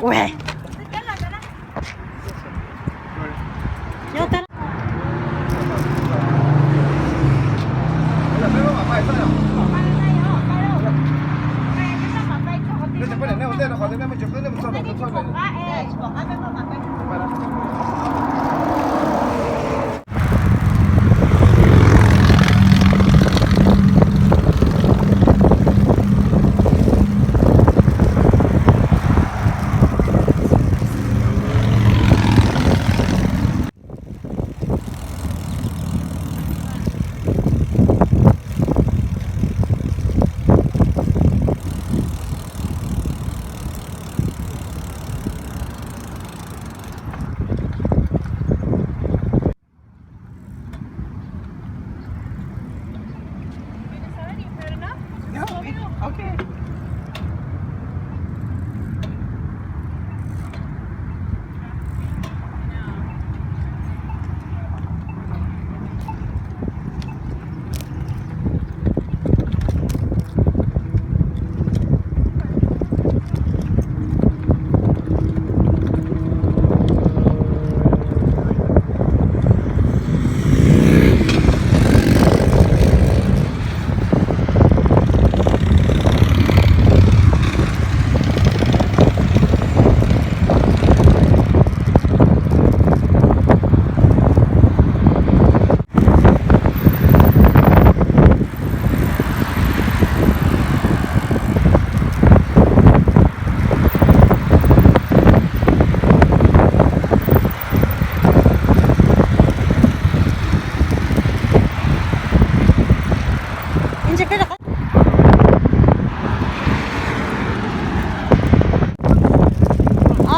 Ua, nyob tag.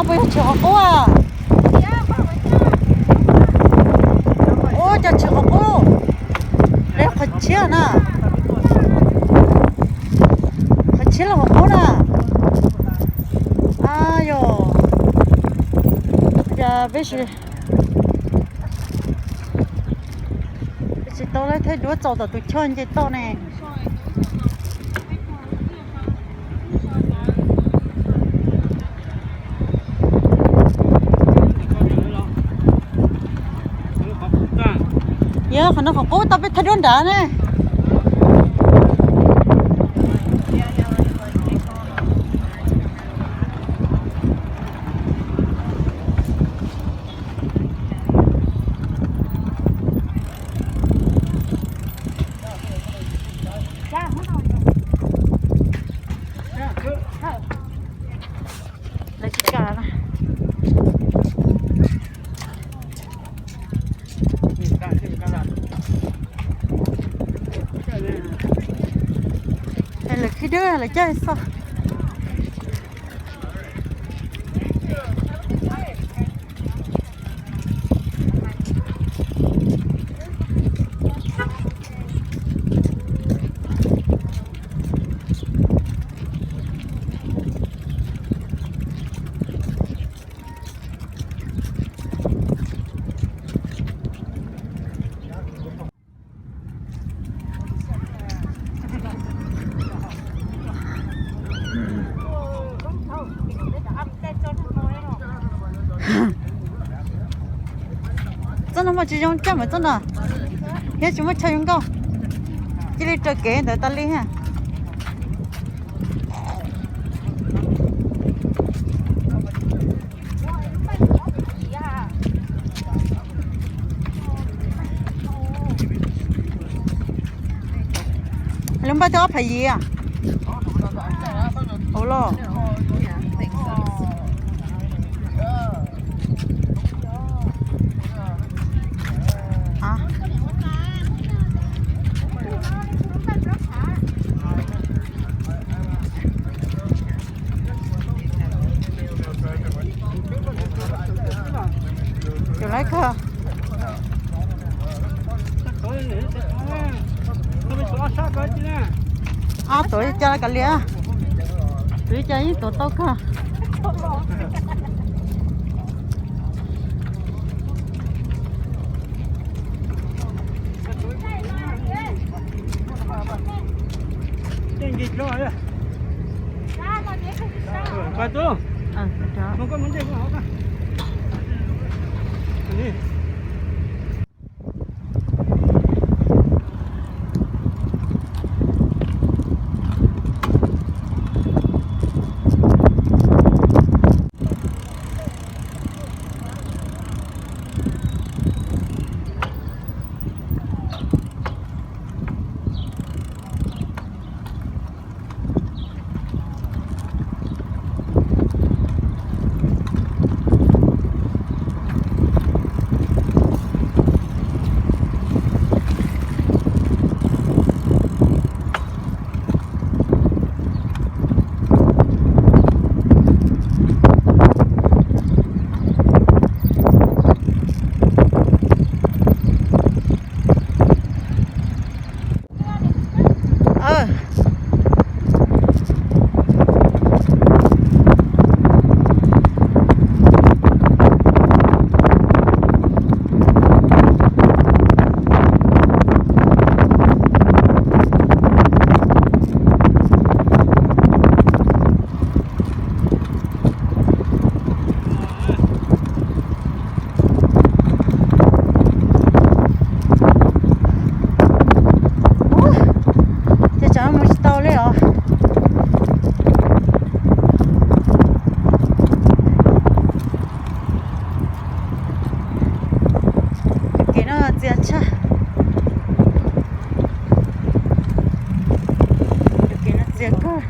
Puas yog tshwm qhov qub a? Ua cas tshwm qhov qub? Qhov tshiab na. Qhov tshiab los qhov qub na. A yog, cas peb tsis tau lawv thaij duab txaus tom tus choj nce toj ne. Yog qhov no qhov qub tau peb thaij duab nrad ne. Lawv tsis kam na. Lawv khib dub lawv caij xwb. Txoj no mas tsis zoo coj mus txoj no, thiab tsis muaj chaw zoo nkauj, cia li raws kev ntawd tas li ha. Lub npaj twb ob phav yim. Ua los. Cov lawv kawg. Ob tuav li cas kav liam, tuav li cas yeej tuav tau kawg. Pais tub. Ces tsam no mus tsis tau li os. Tus kev no txias tshaj. Tus kev no txias kawg.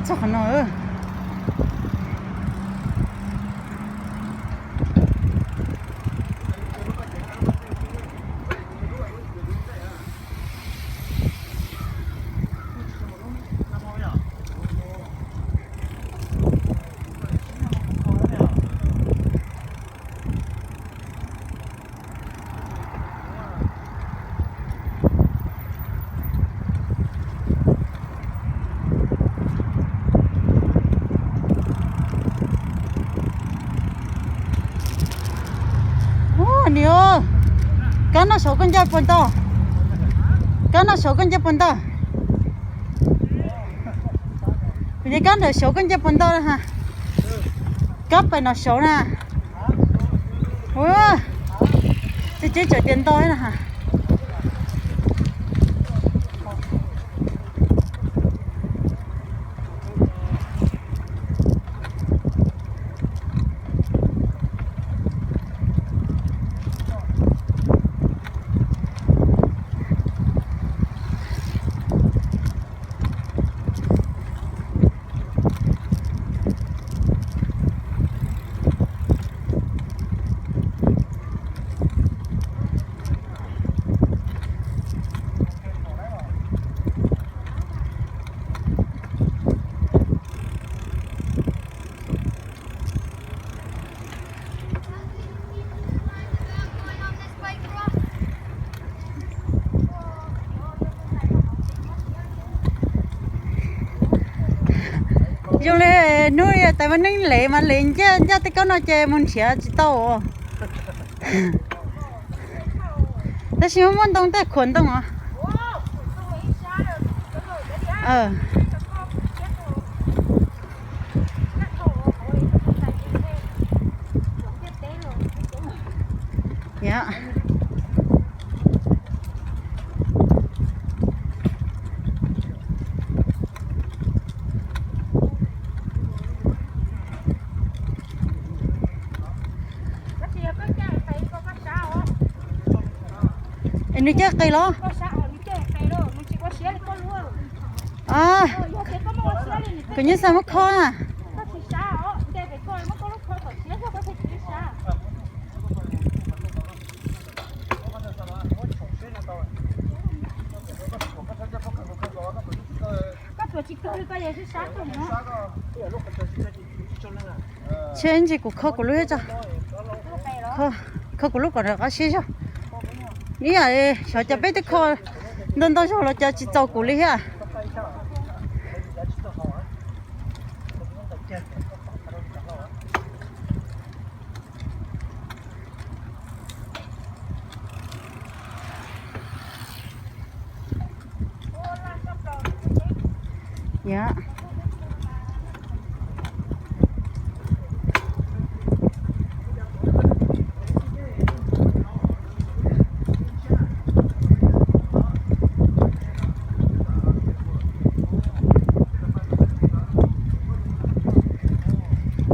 Txog qhov no. Ub, niam, kab noj saud koj ncaij puas ntau? Kab noj saud koj ncaij puas ntau? Kuv tias kab nram saud koj ncaij puas ntau na ha? Kab pais nram saud na. Ua, tsis tseeb tseem tias ntau na ha. Zoo li hnub tais vaj neeb lev mas lev ncaj ncaj tej kab no ces mus nrhiav tsis tau. Tab sis muaj muaj ntoo tej khuam ntoo os. Es nws caj qis los? Kuv nyob xa muab kho na. Tsheb ntsis kuv kho kuv lub tso. Kho kuv lub kom rov qab siab zog. Ib yam xyov cas peb twb kho, Ntau ntau zaug los cas tsis txaus kuv li thiab.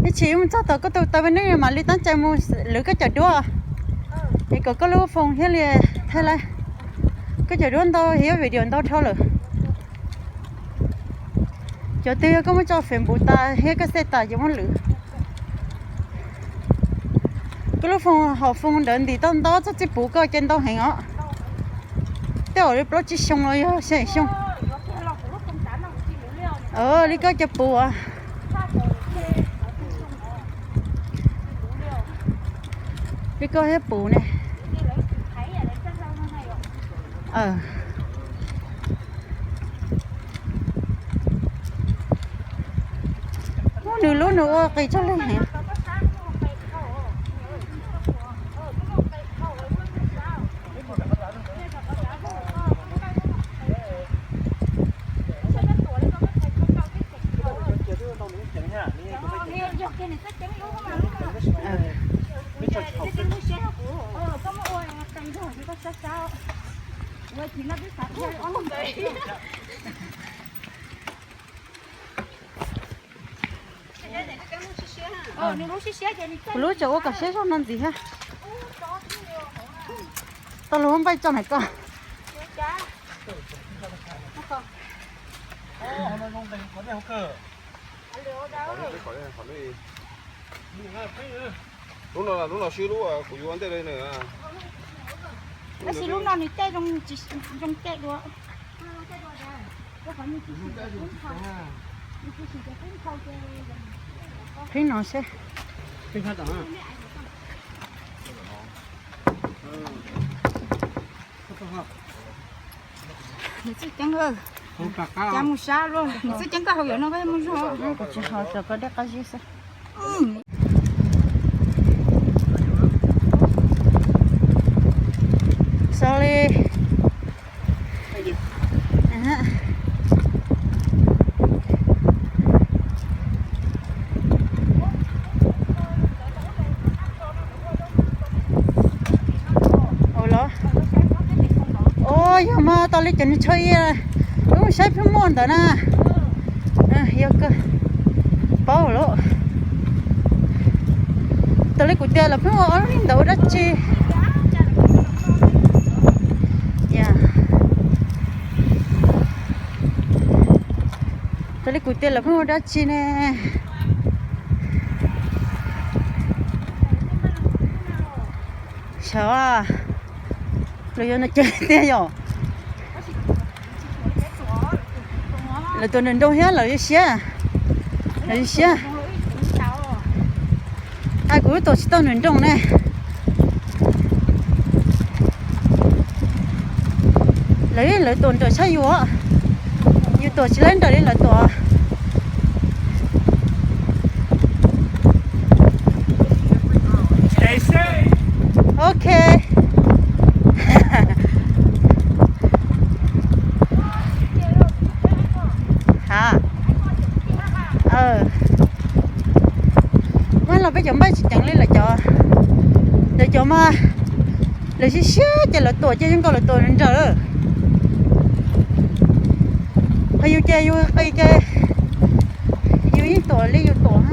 Ib chim mus txog tom koj tus taw peb neb mam li tab cai mus lwv koj cov duab, es kom koj lub phone thiaj li thaij lawm. Koj cov duab ntau thiab video ntau dhau lawm. Cov twg yog koj muab tso Facebook tas thiab koj xej tas ces muab lwv. Koj lub phone hom phone ntawd ntim tau ntau txoj txij puv koj ces ntau heev os. Tej zaum li plaub tsib xyoo los yog xya xyoo. Li koj cov puv as. Li koj thiab puv ne. Muab nws lub nws ua qis tag li heev. Kuv lub tseem ua kom siab zog no ntxiv thiab. Tau los npaij tso na koj. Lub no, lub no siab lub kuv yuav ua ntej li na. Tab sis lub no nws caij zoo, tsis zoo caij dua. Qhib no seb. Nws txawj ceeb, cas mus sab luaj, nws txawj ceeb koj hau yuav no koj mus zog. Kuv tsis hau, tso koj dej qab zib xwb. Sorry. Ua los, o, yog mas tas li ces nws tsho ia, wb mus saib pheej muaj ntawd na. Yog kawg, paub lawm. Tas li kuv tias lawv pheej ua ob lub li ntawd ua dab tsi? Tas li kuv tias lawv pheej ua dab tsi ne? Xyov, lawv yuav no ces tiag yom. Lawv tuam nroos thiab lawv yuav siab, lawv yuav siab. Ai, kuv tuam tsis tau nroos ne. Lawv, lawv tuam nrawm tshaj yus, yus tuam tsis laib nrawm li lawv tuam. Ok. Ha. Muab los peb cov npaij tsis ceev li lawv cov, lawv cov mas lawv siab siab ces lawv tuam ces zoo nkaus lawv tuam nrawm. Ho yus ces yus qis ces yus yeej tuam li yus tuam.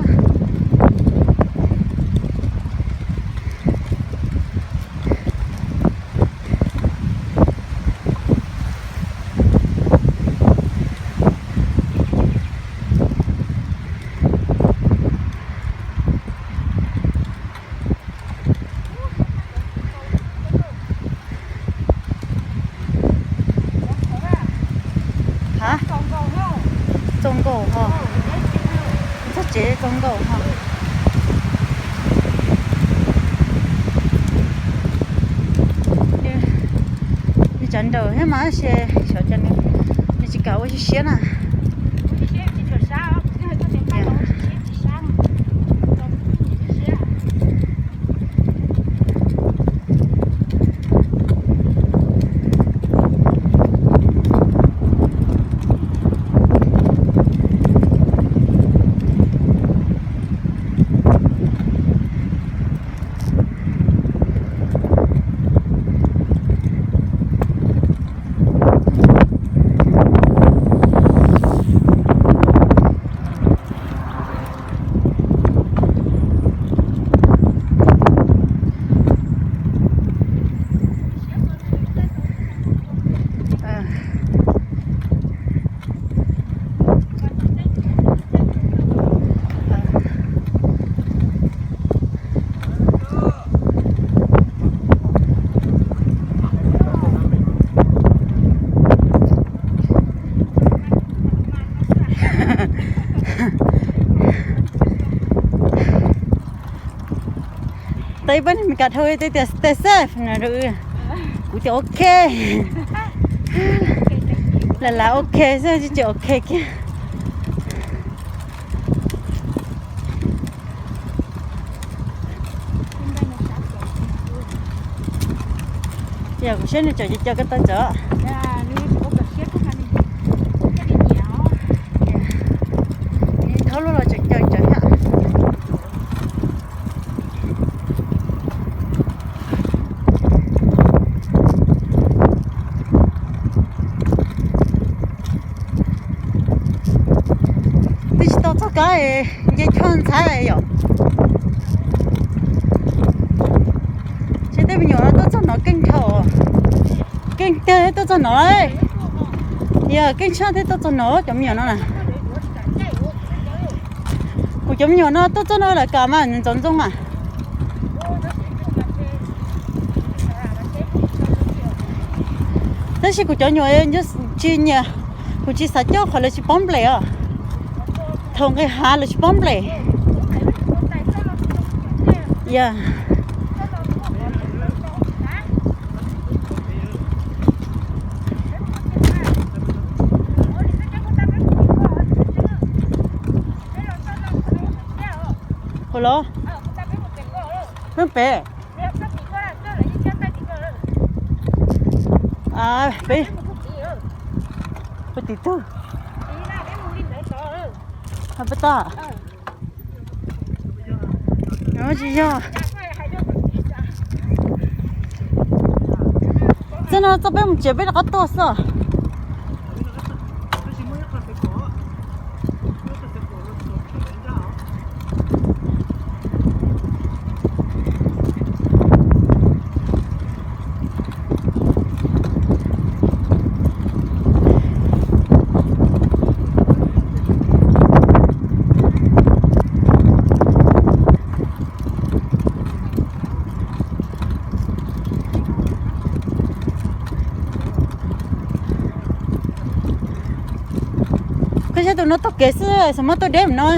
Ha? Txaus nkaus ho. Txog tsev txaus nkaus ho. Li cas Nraum thiab mas xyov cas nws tsis kam ua siab siab na. Tau ib pab neeg Meskas dhau tej tias stay safe no rau wb. Kuv tias ok. Lam lam ok xwb tsis tsis ok kiag. Yog kuv saib nws tseem co co ko taw tso. Thaub luaj los tseem co co thiab. Twb tsis tau txog kab nce choj ntxhab yom. Seb tej me nyuam no tuaj txog no keej dhau. Keej tiag tuaj txog no. Yog keej tshaj thiab tuaj txog no cov me nyuam no na. Kuv cov me nyuam no tuaj txog no lawv kam mas ntxoov ntxoo mas. Tab sis kuv cov nyuam tsis nyiam, kuv tsis xav coj qhov lawv tsis paub nplej os. Thaum nqis hav lawv tsis paub nplej. Yog. Ua los? Peb pem. Peb, peb tim tug. Peb tag. Tsis yog. Txij no txoj peb mus tsev peb rov qab tuaj xwb. Koj saib tus no taug kev xwb, xyov muab tuaj deb no.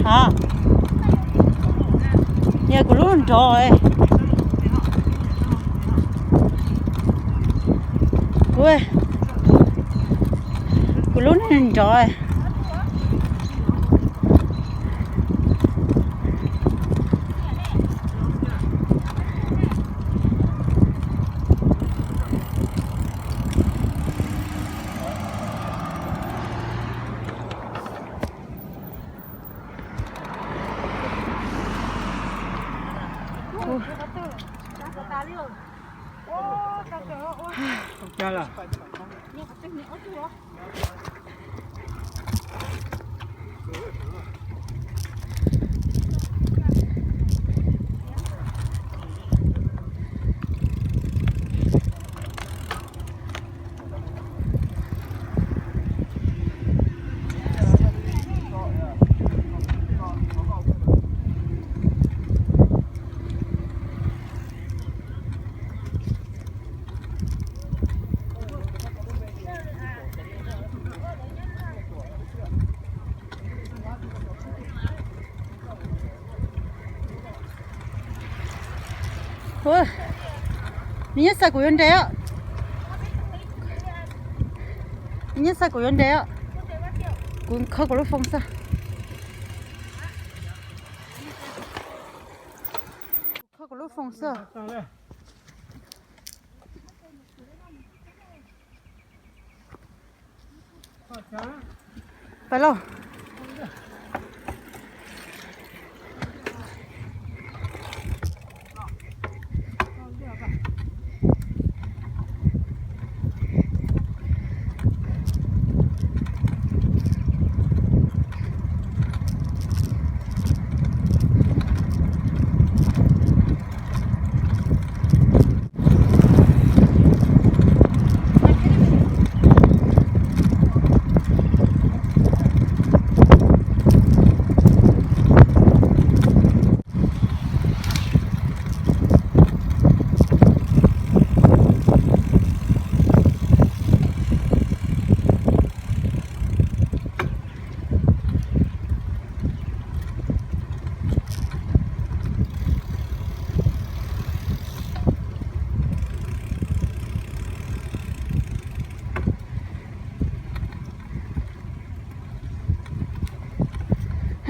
Ha, yog kuv lub nrov. Kuv, kuv lub nrov. Nws nyob xa kuv yuav nres os. Nws nyob xa kuv yuav nres os. Kuv kho kuv lub foos xwb. Kho kuv lub foos xwb. Pais lauj.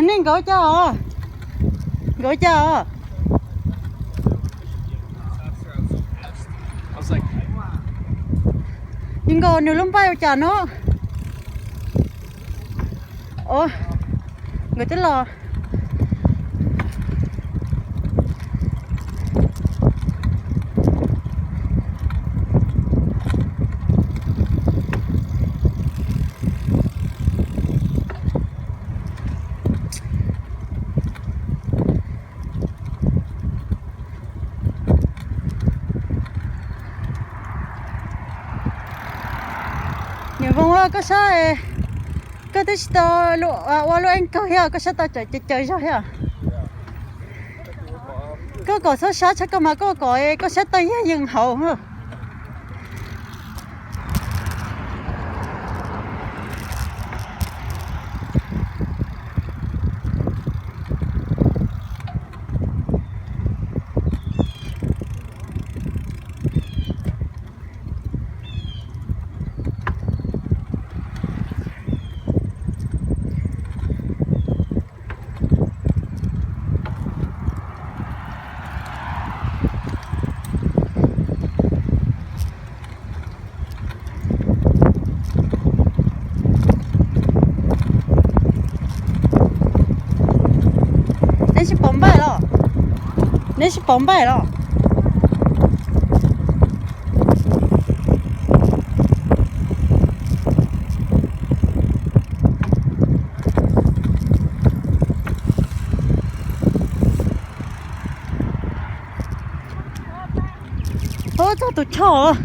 Nej nkawd ua cas os? Nkawd ua cas os? Nws nkaus nws lub npaij ua cas no? Nkawd twb los. Niam Voos, koj saib, koj twb tsis tau ua lub eeb kawg thiab koj saib tau cov caws zog thiab. Koj kom txhob sab tshaj koj mas koj kom koj saib tau yag yees hauv. Neb tsis pom npaij los? Neb tsis pom npaij los? Ua txog tus choj.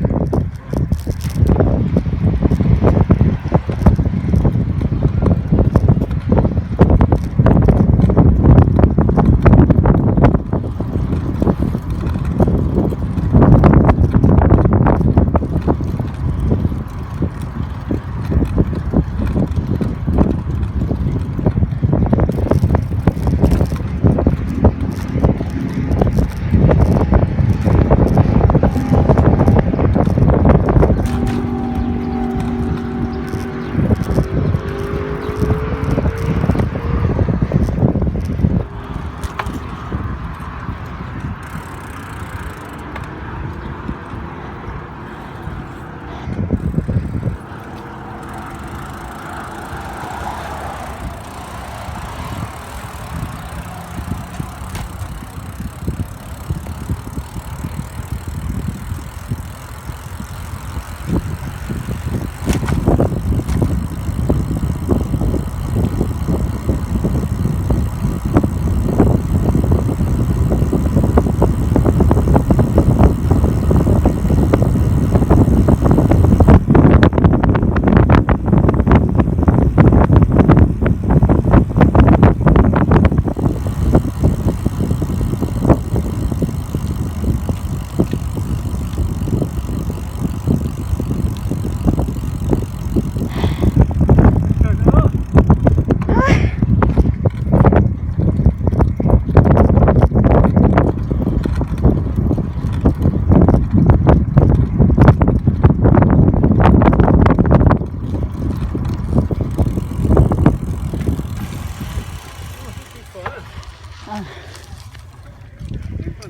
Ces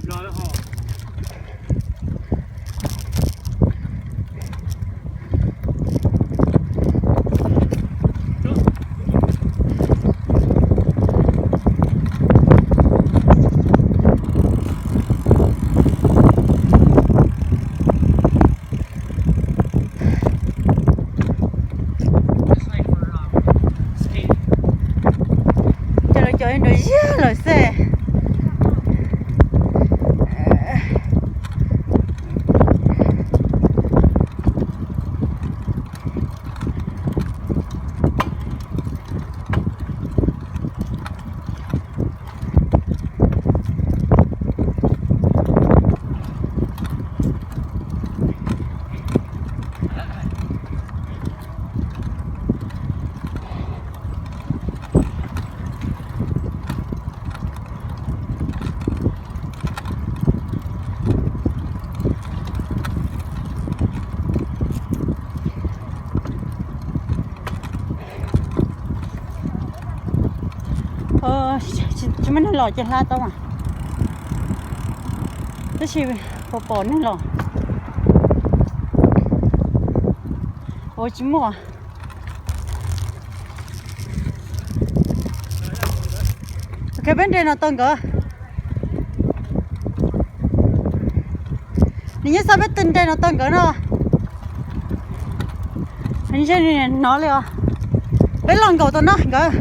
lawv cov nrov ziag lawm xwb. Tsis muaj neeg los ces hla tau mas, tab sis puas pom neeg los? Ua tsis muaj. Ok, peb nres no tau nkawd. Nws yeej xa peb nres no tau nkawd no. Ntshe nws hnov li os. Peb los nkaum tau no nkawd.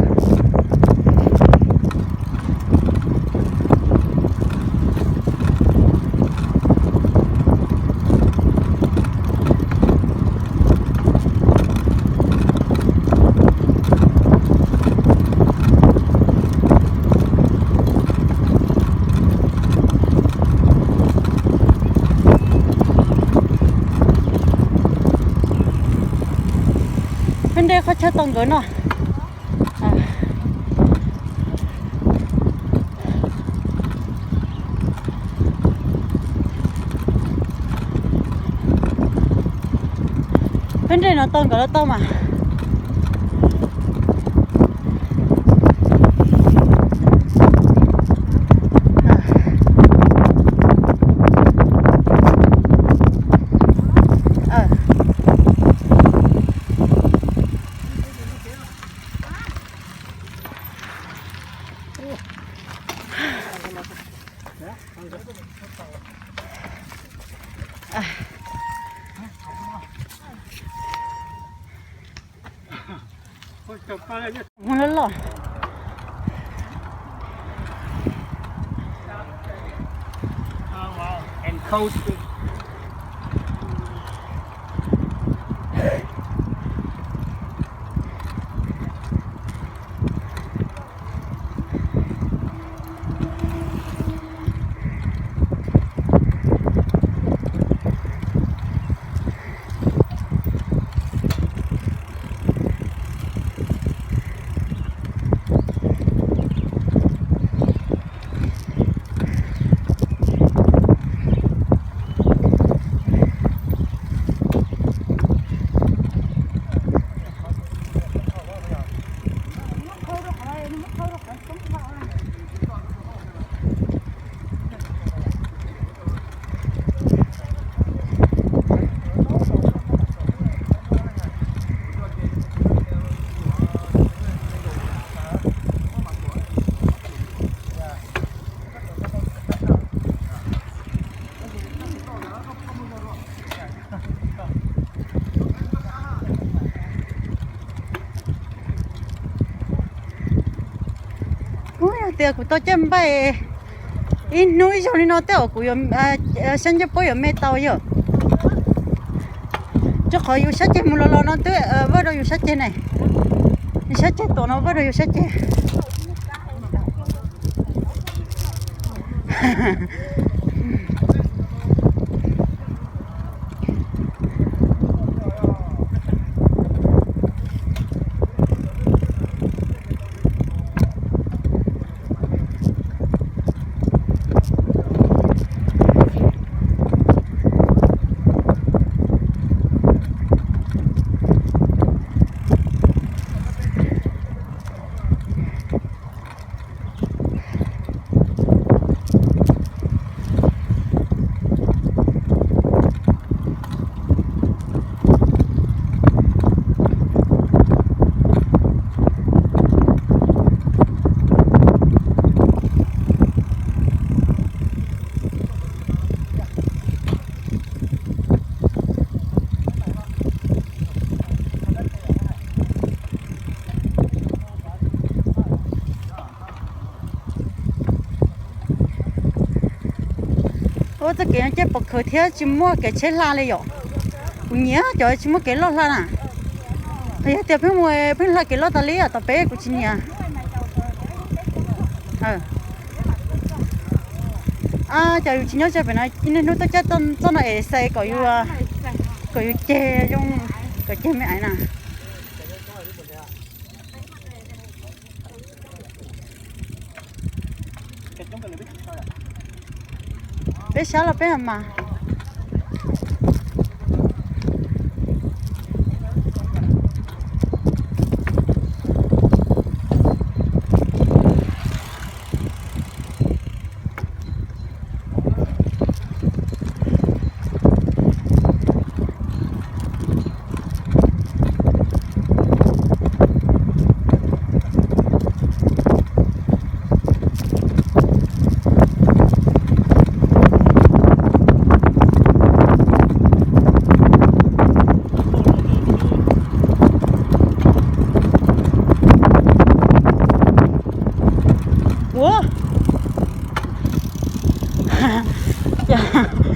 Peb nres qhov chaw tau nkawd no. Peb nres no tau nkawd los tau mas. Mus loj loj. Kuv yog tias kuv tau caij npaij ib hnub ib zaug li no tej zaum kuv yuav, xyab ncaj puab yuav me tau yom. Rau qhov yus sab ceg mus los los no twb voj rau yus sab ceg ne. Yus sab ceg tuaj no voj rau yus sab ceg. Ua txoj kev no ces pom khawv thiab tsis muaj kev tsheb hla li yom. Kuv nyiam cov tsis muaj kev loj hla na. Yog tias pheej mus pheej hla kev loj tas li tom peb kuv tsis nyiam. Cas yus tsis nyob tsev pem no, ib niaj hnub tuaj caij txoj no es xais kom yus, kom yus ceg zoo, kom ceg me aiv na. Peb sab los peb mas. Ua, cas